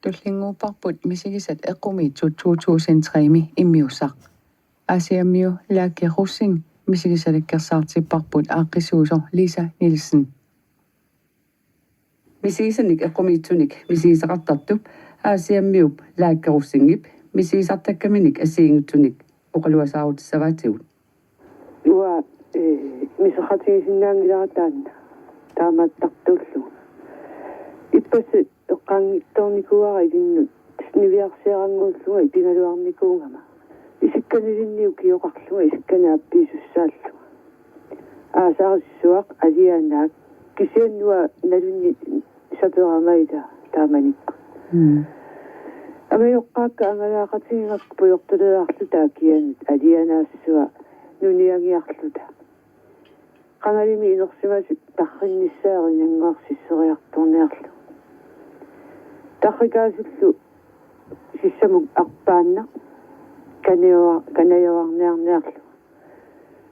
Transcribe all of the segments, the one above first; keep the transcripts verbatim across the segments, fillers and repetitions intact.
Tullinnguupparput Misigisat Eqqumiitsut to tusind tre-mi immiussaq. Aasiammiu Laki Rosing misigisalikkersaartipparput aaqqissuusoq Lisa Nielsen. Misigisanik eqqumiitsunik misigisaqartartup Aasiammiup Laki Rosingip misigisartakkaminik assigiinngitsunik oqaluasaarutissavaatigut. Uanga, ee, miserratigisinnaanngilara taanna, taamaattartuullunga. Ippassaq eqqaanngitsoornikuuara ilinnut niviarsiarannguullunga ipigaluarnikuugama. Isikkanilinnit ukioqarlunga isikkanik aappiisussaallunga. Aasarissuaq alianaak kisianni uanga nalunnik saperama ila taamanikkut. Mm. Angajoqqaakka angalaaqatigigakku pujortuleriarluta akianut alianaassuaq nuniagiarluta. Qangalimi inersimasut tarrinnissaat erinannguarsisseriartorniarlugu. Tarrikaasullu sissamut arpaannaq kanajoa-, kanajoarniarniarlugu.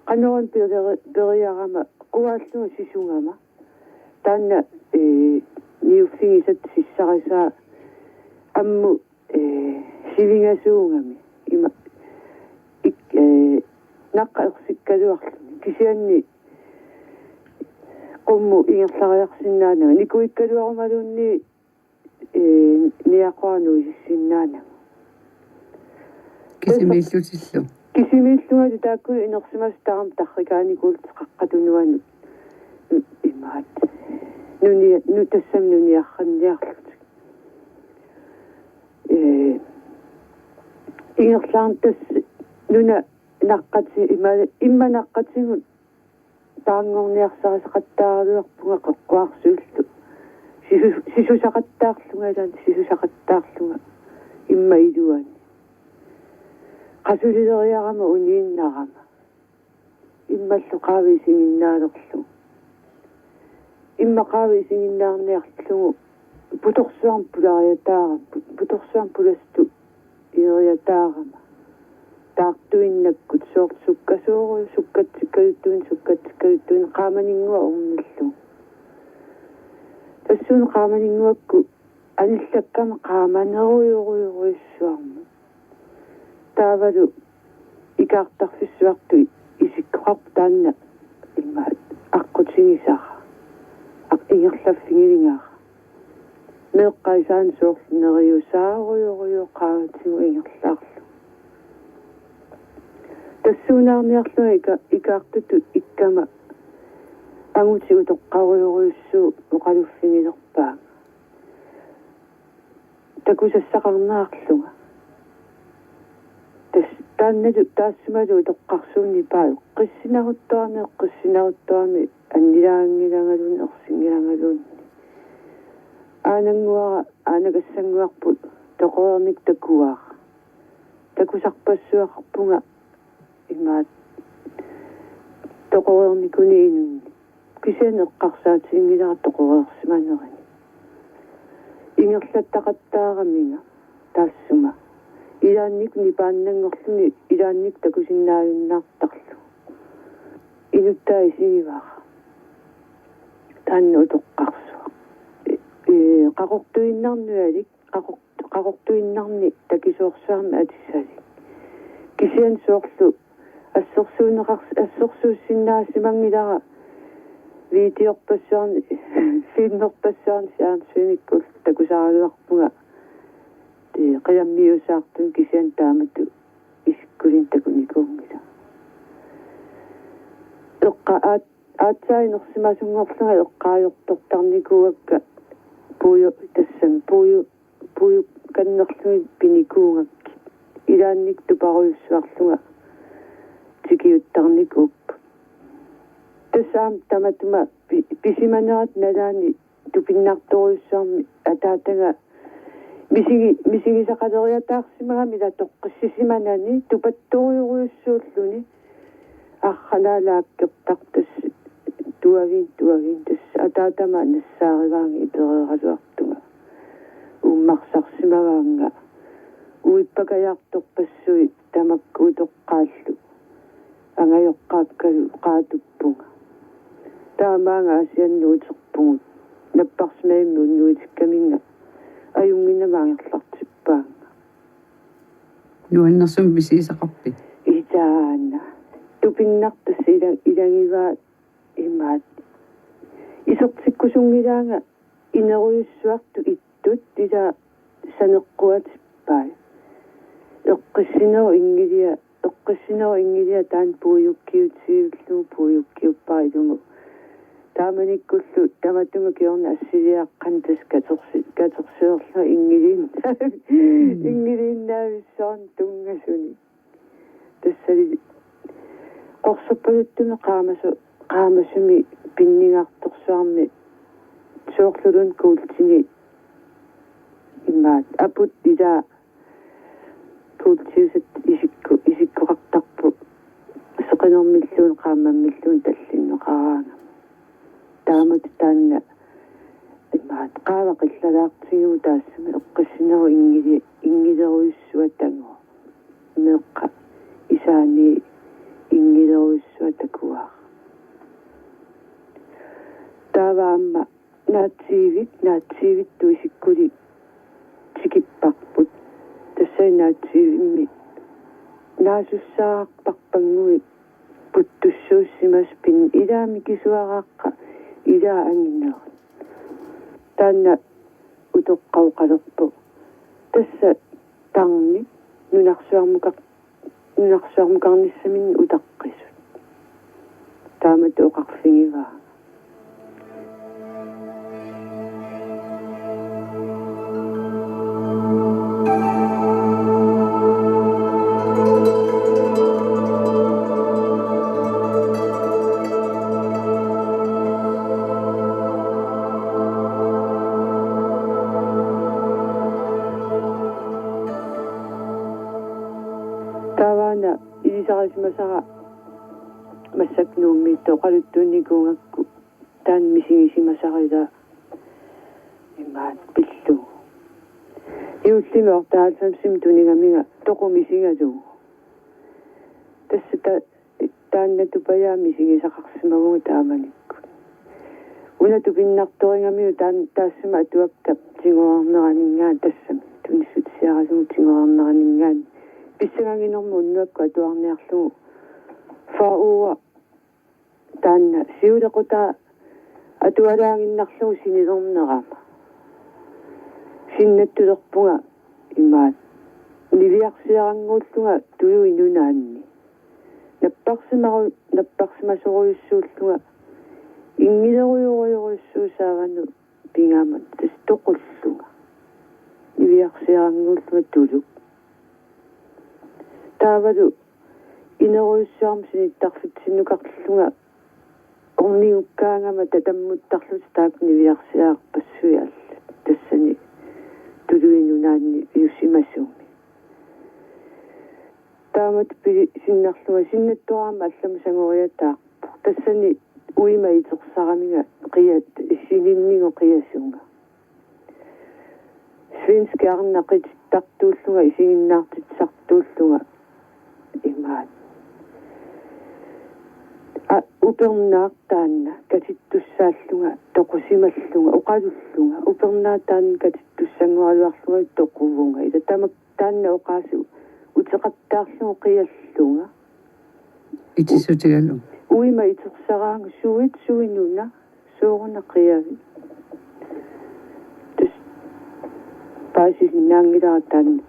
Qanoq una peri-, periarama quaallunga sisugama. Taanna, ee, niuffigisat sissarisaa ammut, ee, sivingasuugami. Ima, ik-, ee, naqqat ersikkaluarluni. Kisianni qummut ingerlariarsinnaananga. Nikuikkaluarumaluunniit, ee, niaqora nuisissinnaananga. Kisimiillutillu. Kisimiillungalu taakku inersimasut taama tarrikaanikuullutik qaqqat tunuanut. Imaat. Nunia-, nu-, tassami nuniarniarlutik. Ee, ingerlaarn-, tassa nuna naqqati-, ima, immaqa naqqatigut taanngorniarsarisaqattaaraluarpunga qeqquarsuillu. Sisu-, sisusaqattaarlunga ilaanni sisusaqattaarlunga immaqa iluani. Qasulileriarama uniinnarama. Immallu qaavit isiginnaalerlugu. Immaqa qaavit isiginnaarniarlugu putorsuarmut pulariataarama, pu-, putorsuarmut pulasutut ieriataarama. Taartuinnakkut soorlu sukkasooru-, sukkatsikkaluttuinnaq, sukkatsikkaluttuinnaq qaamaninnguaq ornillugu. Tassuuna qaamaninnguakkut anillakkama qaamanerujorujorujussuarmut. Taavalu ikaartarfissuartut isikkoqarput taanna imaat aqqutigisara. Aq-, ingerlaffigiligara. Meeqqat isaanni soorlu neriusaarujorujoq qaavatigut ingerlaarlugu. Tassuunaarniarlunga ika-, ikaartutut ikkama angutit utoqqarujorujussuit oqaluffigilerpaanga. Takusassaqarnerarlunga. Tas-, taannalu taassumalu utoqqarsuunniit paa eqqissinaruttorami, eqqissinaruttorami annilaanngilangaluunniit ersinngilangaluunniit. Aanannguara, aanakassannguarput toqoreernikkut takuara. Takusarpassuaqarpunga imaat toqoreernikunik inunnik. Kisianni eqqarsaatiginngilara toqoreersimanerani. Ingerlattaqattaaraminga taassuma. Ilaannikkut nipaannanngorluni ilaannikkut takusinnaajunnaartarlugu. Inuttaa isigivara. Taanna utoqqarsuaq. Ee, qaqortuinnarnialik, qaqor-, qaqortuinnarni takisoorsuarmik atissalik. Kisianni soorlu assersuunneqars-, assersuussinnaasimanngilanga videorpassuarni, filmerpassuarni fjernsynikkut takusaraluarpunga. Tee, qajammiusaartun kisianni taamatut isikkulinnut takunikuunngilanga. Eqqa aat-, aatsaat inersimasunngorlunga eqqaajortortarnikuuakka puiu-, tassami puiu-, puiukkannerlugit pinikuugakkit. Ilaannikkut tuparujussuarlunga tikiuttarnikuupput. Tassa aamma tamatuma pi-, pisimanerata nalaani tupinnartorujussuarmik ataataga misigi-, misigisaqaleriataarsimagami ila toqqissisimanani tupattorujorujussuulluni arranaalaakkertartas tuaviin tuaviin tassa ataatama nassaarivaanga ipereeraluartunga uummarsarsimavaanga uippakajaartorpassuit tamakku utoqqaallu angajoqqaakkalu qaatuppunga. Taamaanga Aasiannut uterpugut napparsimavimmi unnuitikkaminga ajunnginnama angerlartippaannga. Nuannersumik misigisaqarpit? Ilaana. Tupinnartussaq ila-, ilagivaat imaat. Isertikkusunngilaanga inerujussuartut ittut ila saneqquatippai. Eqqissinerup inngilia, eqqissinerup inngilia taanna puiukkiutivillugu puiukkiuppara ilumut. Taamanikkullu tamatuma kingorna assiliaqqat tassa katersi-, katersiorlunga inngiliinna-, Mm. inngiliinnaavissuarnut tunngasunik. Tassali qorsorpaluttumi qaamasu-, qaamasumi pinningartorsuarmi soorluluunniit kuultini imaat aput ila kuultiusat isikku-, isikkoqartarput seqinermilluunniit qaammammilluunniit tallinneqaraangama. Taamatut taanna imaat qaava qillalaartigivoq taassuma eqqissinerup inngili-, inngilerujussuaq taanna. Meeqqap isaani inngilerujussuaq takuara. Taava aamma naatsiivik, naatsiivittut isikkulik tikipparput. Tassani naatsiivimmi naasussaarparpannguit puttussuussimasut pin-, ilaa mikisuaraaqqa, ilaa anginerit. Taanna utoqqaq oqalerpoq: Tassa tarnip nunarsuarmukar-, nunarsuarmukarnissaminnik utaqqisut. Taamatut oqarfigivaanga. Taavaana ilisarisimasara massakkut Nuummiittoq oqaluttuunnikuugakku taanna misigisimasara ilaa imaat pillugu. Juullimi otteoghalvfemsimi tunigaminga toqu misigalugu. Tassa ta-, taanna Tupajaa misigisaqarsimavunga taamanikkut. Una tupinnartorigamiuk taan-, taassuma atuakkat tiguarneraninngaanniit tassami. Tunissutisiaralugu tiguarneraninngaanniit. Pissanganginermut unnuakkut atuarniarlugu. Fyrre uger taanna siulequtaa atualaaginnarlugu sinilernerama. Sinnattulerpunga imaat niviarsiarannguullunga Tuluit Nunaanni. Napparsimaru-, napparsimasorujussuullunga inngilerujorujorujussuusaavanut pigama tassa toqullunga. Niviarsiarannguullunga Tuluk. Taavalu inerujussuarmik sinittarfitsinnukarlunga ornigukkaangama tatammuttarlutik taakku niviarsiarpassuit allat. Tassani Tuluit Nunaanni piusimasumi. Taamatut pili-, sinnarlunga sinnattoraama allamut sangoriataarpoq. Tassani uima itersaraminga qia-, sininnigu qiasunga. Svenskit arnat qitittartuullunga isiginnaartitsisartuullunga imaat. A, upernaaq taanna katittussaallunga toqusimallunga oqalullunga. Upernaaq taanna katittussanngoraluarlunga toquvunga. Ila tamak taanna oqaasii uteqattaarlugu qiallunga. Itissutigalugu. Uima itersaraangat suit, suit una, sooruna qiavit. Tassa paasisinnaanngilara taanna.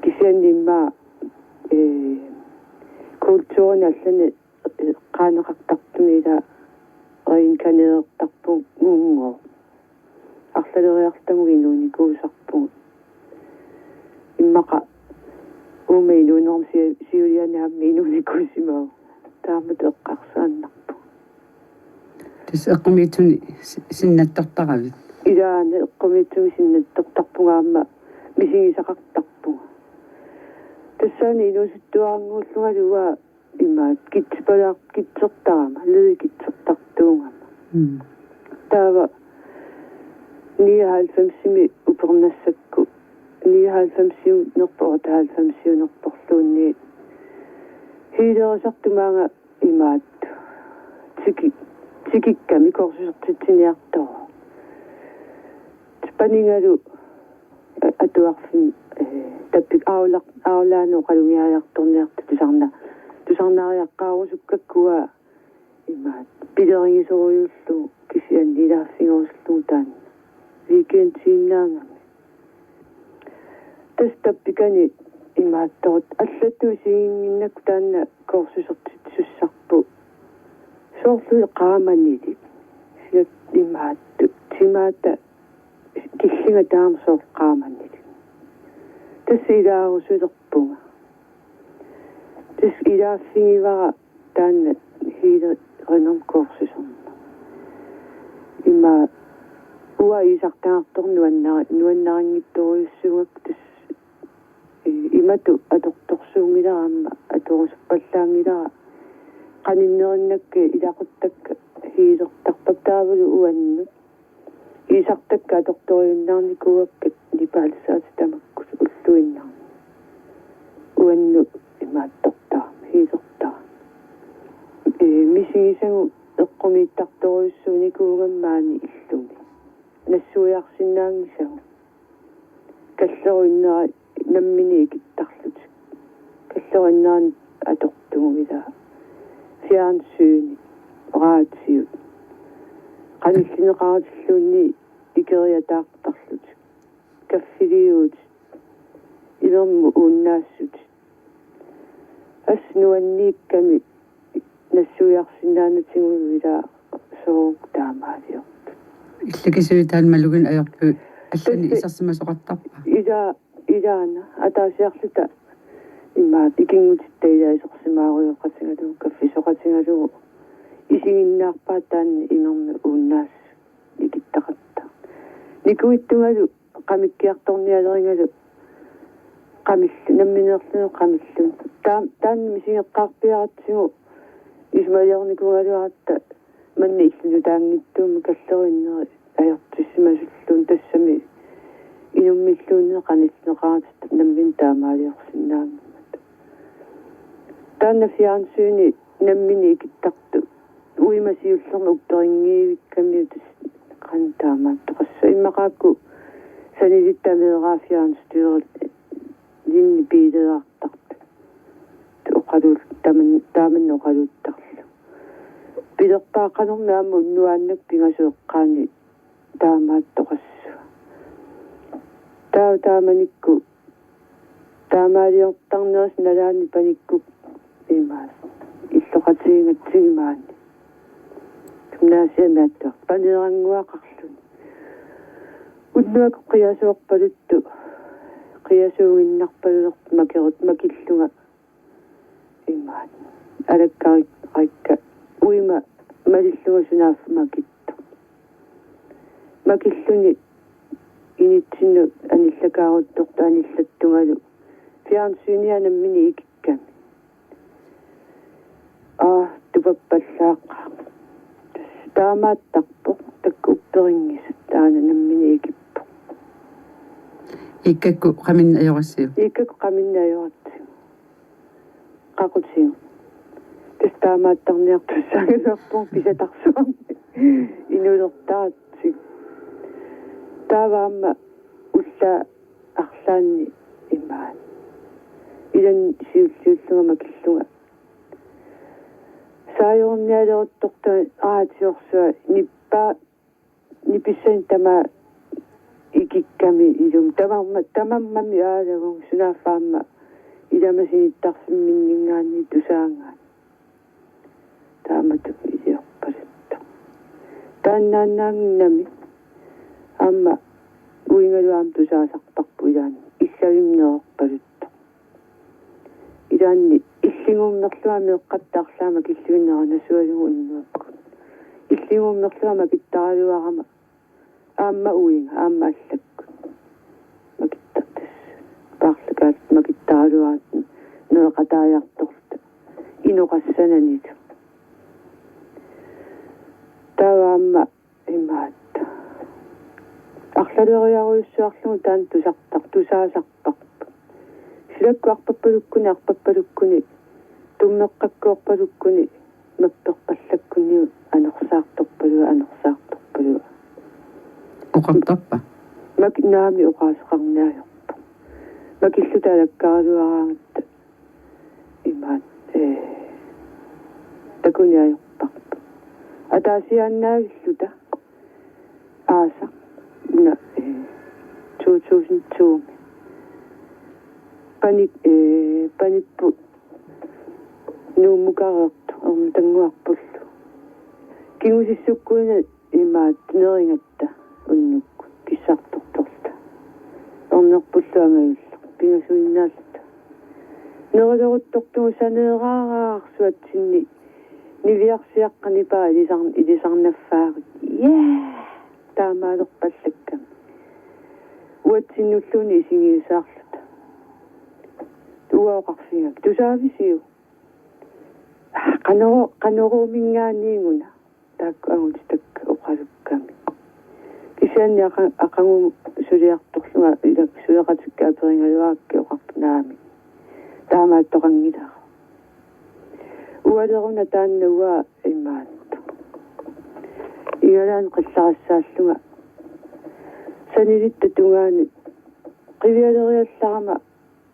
Kisianni immaqa, ee, kulturini allani, ee, qaaneqartartumi ila reinkarnerertarpunga. Arlaleriarluta inuunikuusarpugut. Immaqa uuma inuunerup si-, siuliani aamma inuunikuusimavoq. Taamatut eqqarsaannarpoq. Tassa eqqumiitsumik si-, sinnattortaravit? Ilaana eqqumiitsumik sinnattortarpunga aamma misigisaqartarpunga. Tassaana inuusuttuarannguullungalu uanga imaat kitsipalaar-, kitsertarama, lede kitsertartuugama. Mm. Taava nioghalvfemsimi upernassakku, nioghalvfemsiunerpoq, otteoghalvfemsiunerporluunniit. Healerisartoq maanga imaat tiki-, tikikkami kursusertitsiniartoq. Panigalu, eh, atuarfimmi, eh, tappik aulaq, aulaanut oqalugiariartorniartut tusarna-, tusarnaariaqqaarusukkakku uanga imaattoq pilerigisorujussuullugu kisianni ilaaffigerusullugu taanna weekendiinnaagami. Tassa tappikani imaattoq allatut isiginnginnakku taanna kursusertitsissarput. Soorlu qaamanilik. Siat imaattoq. Timaata killinga taama soorlu qaamanilik. Tassa ilaarusulerpunga. Tassa ilaaffigivara taanna healerinermik kursuserneq. Ima uanga iisartagartornera nuanna-, nuannarinngitsorujussuugakku tassa, eh, imatut atortorsuunngilara aamma atorusuppallaanngilara qaninnerunnakkut ilaquttakka healertarpakka taavalu uannut. Iisartakka atortorujunnaarnikuuakka nipaalisaatit tamakku ulluinnarni. Uannut imaattortarami, healertarami. Ee, misigisagut eqqumiittartorujussuunikuugami maani illumi. Nassuiarsinnaanngisagut. Kallerup innera nammineq ikittarlutik. Kallerup innerani atortugut ilaa. Fjernsyni, radiot. Qanillineqaratilluunniit ikeriataartarlutik. Kaffiliuutit. Imermut uunnaassut. Assut nuanniikkami nassuiarsinnaanatigullu ilaa soorlu taamaaliortut. Illakisuit taanna malugineq ajorput allanik tassa isersimasoqartarpa? Ilaa, ilaana ataasiarluta imaattoq ikinngutitta ilaa isersimaarujoqatigalugu kaffisoqatigalugu isiginnaarpaat taanna imermut uunnaassut ikittaqattaartoq. Nikuittungalu qamikkiartornialerigalu qamillu-, nammineerluni qamilluni. Taa-, taanna misigeqqaarpiaratsigu isumaliornikuugaluaratta manna illit nutaanngitsuummat kallerup inneri ajortissimasulluunniit tassami inummilluunniit qanillineqaratta nammineq taamaaliorsinnaanngimmat. Taanna fjernsyni nammineq ikittartoq. Uima siullermik upperinngivikkamiuk tassa qanoq taamaattoqassaaq. Immaqaakku sanilitta meeraa fjernstyrerlinni biileertartut. Oqaluut-, taman-, taamanna oqaluuttarlugu. Pilerpaat qanormi aamma unnuaannaq pingasut eqqaanni taamaattoqassaaq. Taava taamanikkut taamaaliortarnerisa nalaani panikkukku imaattoq illoqatigigatsigit maani. Gymnasiami attuar paneerannguaqarluni. Unnuakkut qiasoorpaluttut, qiasuuginnarpalulerpoq makerut makillunga imaattoq. Alakkarikka uima malillunga sunaaffa makittoq. Makilluni initsinnut anillakaaruttortoq anillattungalu fjernsynia nammineq ikikkami. Aa, tupappallaaqaaq. Tassa taamaattarpoq, taakku upperinngisut taanna nammineq ikippoq. Iikkakku qaminneq ajorassiuk? Iikkakku qaminneq ajoratsigu. Qaqutigut. Tassa taamaattarniartussaagaluarpugut pisatarsuarmi. Inulertaratsigu. Taava aamma ullaaq arlaanni imaattoq. Ilaanni siulliullunga makillunga. Saajornialeruttortoq aatiorsuaq nippaa nipissani tamaat ikikkami ilumut. Tamarma-, tamarmami aalavugut sunaaffa aamma ilama sinittarfimminninngaanniit tusaagaanni. Taamatut iliorpaluttoq. Taannaannaannginnami aamma uigalu aamma tusaasarparput ilaanni. Illavimmi nereerpaluttoq. Ilaanni illiguummerlunga meeqqat arlaat makillugit neranasualugu unnuakkut. Illiguummerlunga makittaraluarama aamma uiga, aamma allakkut. Makittartut. Paarlakaat makittaraluaratta nereqataajartorluta. Inoqassananilu. Taava aamma imaattoq. Arlaleriarujussuarlugu taanna tusartar-, tusaasarparput. Silakkut arpappalukkuni, arpappalukkuni, tummeqqakkoorpalukkuni, mapperpallakkunilu anersaartorpalua, anersaartorpalua. Oqartarpa? Mak-, naamik oqaaseqarniarpoq. Makilluta alakkaraluaraangatta imaat, ee, takuniarpoq. Ataasiaannaavilluta aasaq una, ee, to tusind to. Panik-, ee, panipput Nuummukareertoq ernutannguarpullu. Kingusissukkuina imaat nerigatta unnukkut pissartortorluta. Ernerpullu angajulleq pingasuinnaalluta. Nerileruttortugut saneeraarsuatsinni niviarsiaqqat nipaa ilisar-, ilisarnaffaarut. Jaa! Taamaalerpallakkami. Uatsinnulluunniit isigiisaarluta. Uanga oqarfigakku: Tusaavisiuk? Qanoru-, qanoruuminngaanniit una. Taakku angutitakka oqalukkami. Kisianni aqa-, aqagu suliartorlunga ilak suleqatikka aperigaluarakkit oqarpoq: Naamik. Taamaattoqanngilara. Ualeruna taanna uanga imaattoq. Igalaani qillarassaallunga sanilitta tungaanut qivialeriallarama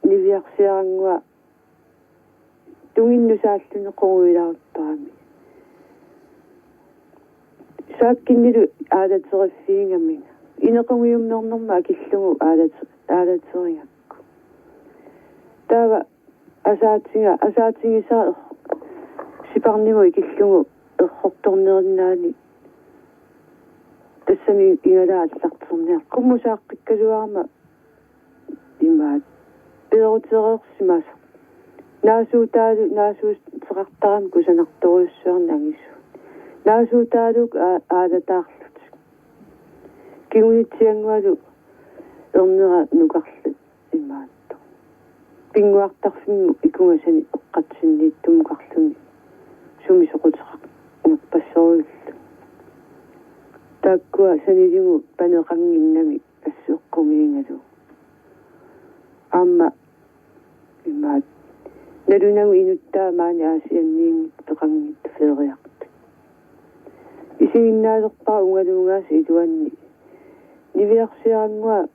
niviarsiarannguaq tunginnut saalluni qunguilaartarami. Saakkinnilu aalateriffigigamik. Inequngiummernerma akillugu aalati-, aalaterigakku. Taava asaatiga-, asaatigisara siparnimut ikillugu errortornerinnaani tassami igalaa allarterniarlugu. Qummut saaqqikkaluarama imaat peerutereersimasoq. Naasuutaalu-, naasuuteqartarami kusanartorujussuarnik angisuut. Naasuutaaluukkut aa-, aalataarlutik. Kingunitsianngualu ernera nukarleq imaattoq. Pinnguartarfimmut ikunga sani eqqatsinniittummukarluni sumi soquteqarnerpassorujullugu. Taakkua saniligut paneqannginnamik assut eqqumiigalugu. Aamma imaat nalunagu inuttaa maani Aasianniinngitsoq peqanngitsoq feeriartut. Isiginnaalerpara ungaluugaasa iluanni niviarsiarannguaq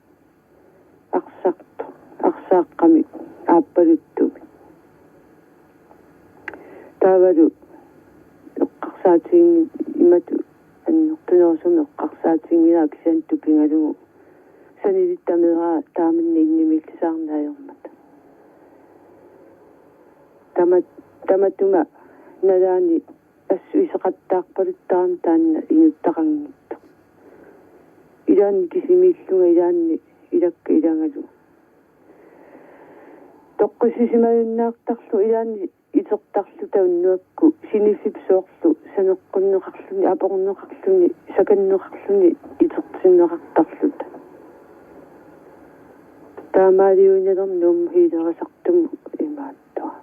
arsartoq, arsaaqqamik aappaluttumik. Taavalu eqqarsaatiginngilaq imatut annertunerusumik eqqarsaatiginngilaq kisianni tupigalugu sanilitta meeraa taamanna innimiillisaarneq ajormat. Tama-, tamatuma nalaani assut iseqattaarpaluttarami taanna inuttaqanngitsoq. Ilaanni kisimiillunga ilaanni ilakka ilagalu. Toqqissisimajunnaartarlugu ilaanni itertarluta unnuakkut siniffip soorlu saneqqunneqarluni, aporneqarluni, sakanneqarluni itertinneqartarluta. Taamaaliuinnarnermut healerisartumut imaattoq.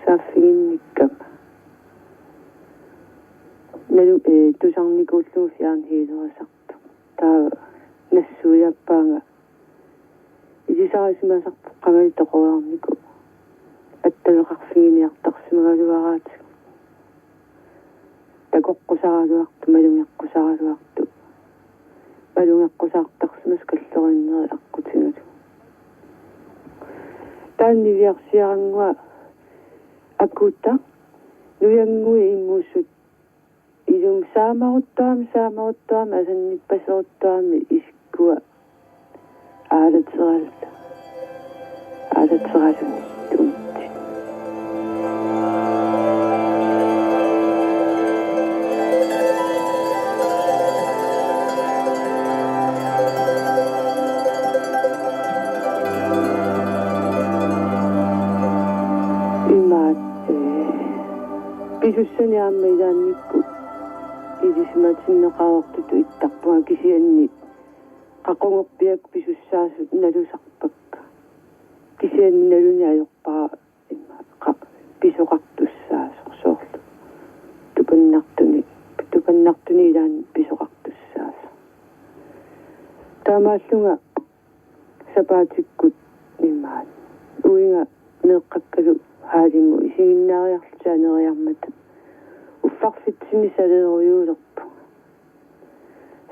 Saaffiginnikkama. Nalu-, ee, tusarnikuullugu fjernhealerisartoq. Taava nassuiaappaanga. Ilisarisimasarpoq qangali toqoriarnikoq. Attaveqarfiginiartarsimagaluaraatigut. Takoqqusaraluartoq, malugeqqusaraluartoq. Malugeqqusaartarsimasoq kalloriinneri aqqutigalugu. Taanna niviarsiarannguaq akuuttaq nujannguit immuussut ilumut saamaruttorami, saamaruttorami, asannippaseruttorami isikkua aalateral-, aalateraluni tunngitsinni. Imaat, ee, pisussani aamma ilaannikkut ilisimatinneqareertutut ittarpunga kisianni qaqugorpiaq pisussaasut nalusarpakka. Kisianni naluneq ajorpara imaat qa-, pisoqartussaasoq soorlu. Tupannartuni, tupannartuni ilaanni pisoqartussaasoq. Taamaallunga sapaatikkut imaat uiga meeqqakkalu haalimut isiginnaariarlutik aneriarmata uffarfitsinni saleerujuulerpunga.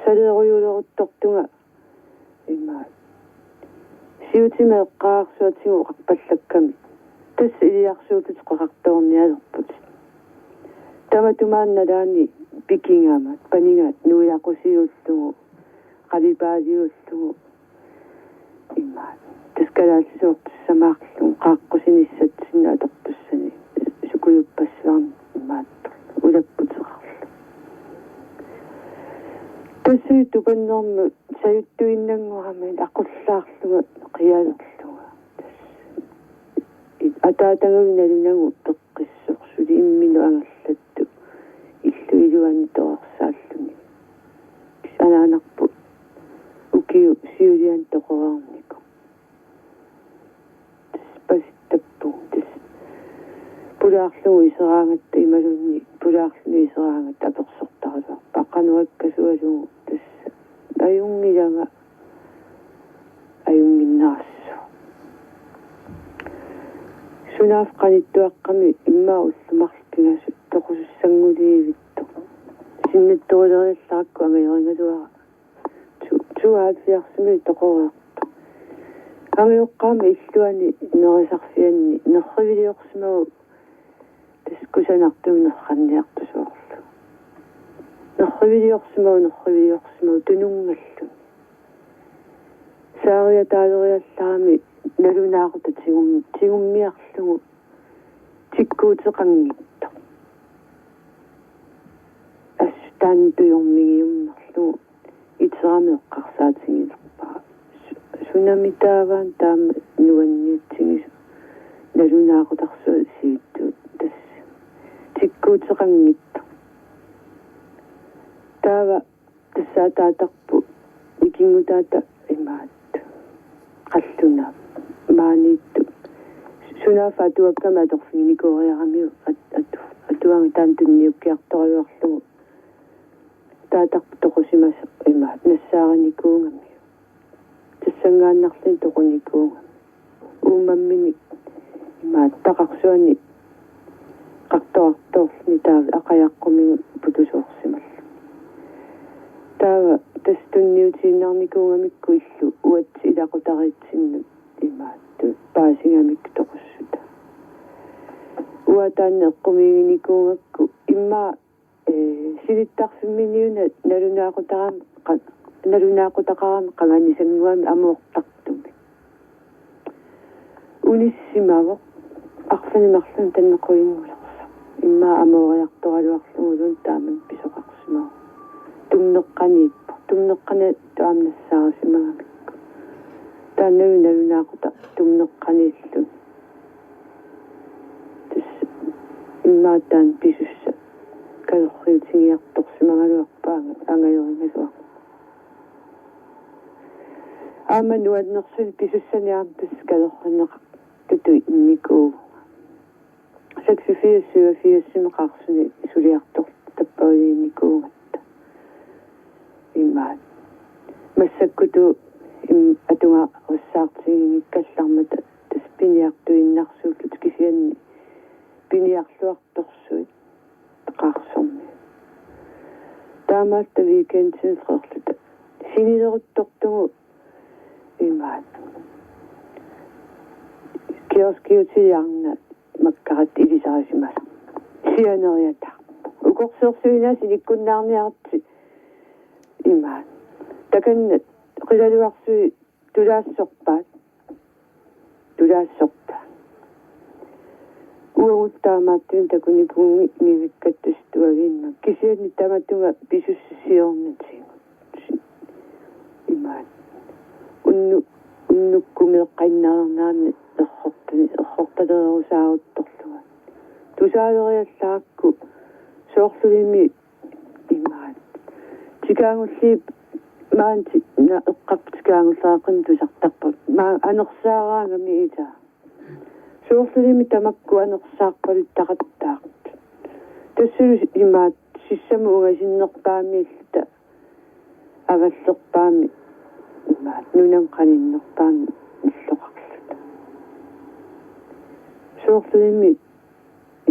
Saleerujuuleruttortunga Imaat. Siutimi eqqaarsuatigut oqarpallakkami. Tassa iliarsuutut qeqartoornialerput. Tamatuma nalaani pikingama, paniga nuiaqusiullugu, qalipaaliullugu. Imaat. Tassa kalaallisuusoortussamaarlugu, qaaqqusinissatsinni atortussani. Sukujuppassuarni imaat. Ulapputeqarluni. Tassa tupannermut sajuttuinnanngorami aqullaarlunga qialerlunga. Ataatagami nalunagu peqqissoq suli imminut angallattut illup iluani torersaallugu. Anaanarput ukiup siuliani toqoreernikoq. Tassa pasitappugut tassa. Pulaarlugu iseraangatta imaluunniit pulaarluni iseraangatta apersortaraluarpaa qanuakkasualugu tassa. Ajunngilanga, ajunnginnarassuaq. Sunaaffa qanittuaqqami immaqa ullut marluk pingasut toqusussannguliivittoq. Sinnattorileriallarakku angajorigaluara. Tu-, tooghalvfjerdsimi toqoreertoq. Angajoqqaama illuani nerisarfianni nerriviliorsimavoq tassa kusanartumik nerranniartusoorluni. Nerriviliorsimavoq, nerriviliorsimavoq tununngalluni. Saariataaleriallarami nalunaaqutaq tigum-, tigummiarlugu tikkuuteqanngitsoq. Assut taanna tujormigiummerlugu iterami eqqarsaatigilerpara. Su-, sunami taava taama nuanniatsigisoq nalunaaqutarsuaq siuttuut tassa. Tikkuuteqanngitsoq. Taava tassa ataatarput ikinngutaata imaat. Qallunaat. Maaniittoq. Sunaaffa atuakkami atorfiginikooriaramiuk at-, atu-, atuagaq taanna tunniukkiartoraluarlugu. Ataatarput toqusimasoq imaat nassaarinikuugamiuk. Tassanngaannarluni toqunikuugami. Uummamminik imaat taqarsuani qartoqartoorluni taava aqajaqqumik putusoorsimalluni. Taava tassa tunniutiinnarnikuugamikku illu uatsinni ilaqutariitsinnut imaat paasigamikku toqussutaa. Uanga taanna eqqumiiginikuugakku immaqa Ee, sinittarfimminniuna nalunaaqutaqarami qa-, nalunaaqutaqarami qanganisannguamik amoortartumik. Unissimavoq arfineq-marlunnik tanneq qulinngulersoq. Immaqa amooriartoraluarluguluunniit taamani pisoqarsimavoq. Tummeqqaniippoq. Tummeqqani taama nassaarisimagamikku. Taanna nalunaaquttaq tummeqqaniilluni. Tassa immaqa taanna pisussaq kalerriutigiartorsimagaluarpaa angajorigasuarmik. Aamma nuannersunik pisussanik aamma tassa kalerrinneqartutut innikuuvunga. Seksogfirs syvogfirsimi qaarsunik suliartortut tappavaliinnikuugatta. Imaat. Massakkutut im-, atugarussaartiginngikkallarmata tassa piniartuinnarsuulluta kisianni piniarluartorsuit qaarsormi. Taamaalilluta weekendimi freerluta. Sinileruttortugut imaat. Kioskiutiliarnat makkarat ilisarisimasoq. Sianeriataarpoq. Ukorsiorsuinaa sinikkunnaarniaritsi imaat. Takanna qilalugarsuit tulaassorpaat. Tulaassorpaat. Uagut taamaattunik takunikuuvugut immikkattusituaginnaq. Kisianni tamatuma pisussaq siornatigut. Imaat. Unnu-, unnukkumeeqqainnareernerani errortani, errortalerusaaruttorlunga. Tusaaleriallarakku soorlulimi imaat. Tikaagulliit maani ti-, na-, eqqarput tikaagulleeqqimmat tusartarput. Maa anersaaraangami ita. Soorlulimi tamakku anersaarpaluttaqattaartut. Tassalu imaat sissamut ungasinnerpaamiilluta avallerpaami imaat nunamut qaninnerpaami illoqarluta. Soorlulimi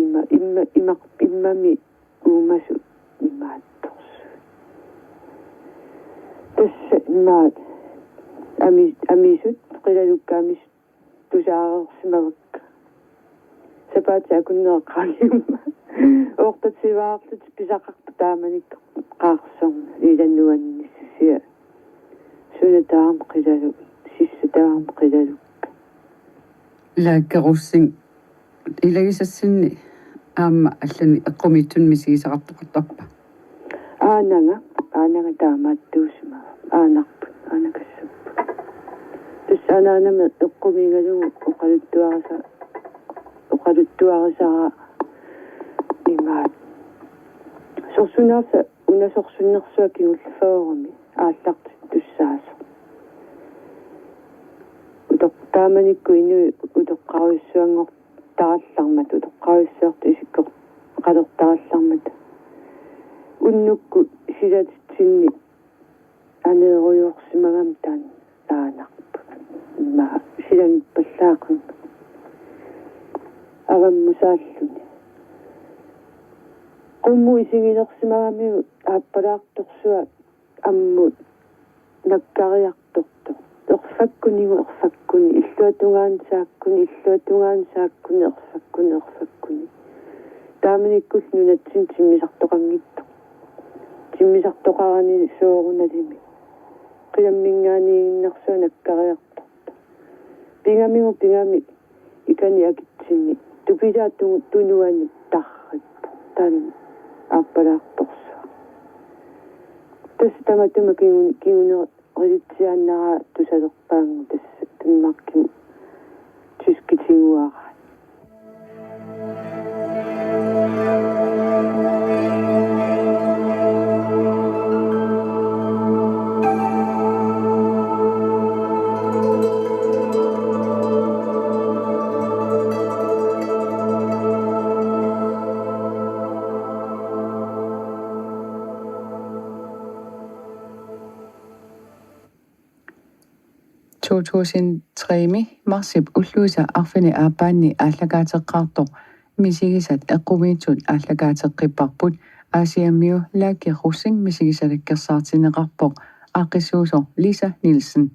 imma, imma, imaq, immami uumasut imaattorsuit. Tassa imaat Ami-, amisut, qilalukka amisut tusaareersimavakka. Sapaatip akunneqarniumma. Oortativaarlutik pisaqarput taamanikkut qaarsorneq ila nuannissia. Suna taama qilaluk, sissa taama qilalukka. Laakke Rosing, ilagisassinni aamma allanik eqqumiitsunik misigisaqartoqartarpa? Aanaga, aanaga taamaattuusimavoq. Aanarput, aanakassapput. Tassa anaanama eqqumiigalugu oqaluttuarisa-, oqaluttuarisara imaat. Sorsunnersa-, una sorsunnersuaq kingulliit fyrremi aallartittussaasoq. Utoq-, taamanikkut inuit utoqqarujussuanngortarallarmata, utoqqarujussuartut isikkoqalertarallarmata. Unnukkut silatitsinni aneerujoorsimagami taanna aanarput. Immaqa silanngippallaaqimmat. Avammusaalluni. Qummut isigilersimagamiuk aappalaartorsuaq ammut nakkariartortoq. Erfakkunigu erfakkuni, illuatungaanut saakkuni, illuatungaanut saakkuni, erfakkuni, erfakkuni. Taamanikkullu nunatsinni timmisartoqanngitsoq. Timmisartoqarani soorunalimi. Qilamminngaanniiginnarsuaq nakkariartortoq. Pigamigut pigami ikani akitsinni. Tupilaat tu-, tunuani tarrippoq. Taanna aappalaartorsuaq. Tassa tamatuma kingun-, kinguner-, Qilitsiaannara tusalerpaanngu tassa Danmarkimi tyskit tiguaraat. To tusind tre-mi marsip ulluisa arfineq-aappaanni aallakaateqqaartoq Misigisat eqqumiitsut aallakaateqqipparput. Aasiammiu Laakke Rosing misigisalakkersaartinneqarpoq, aaqqissuisoq Lisa Nielsen.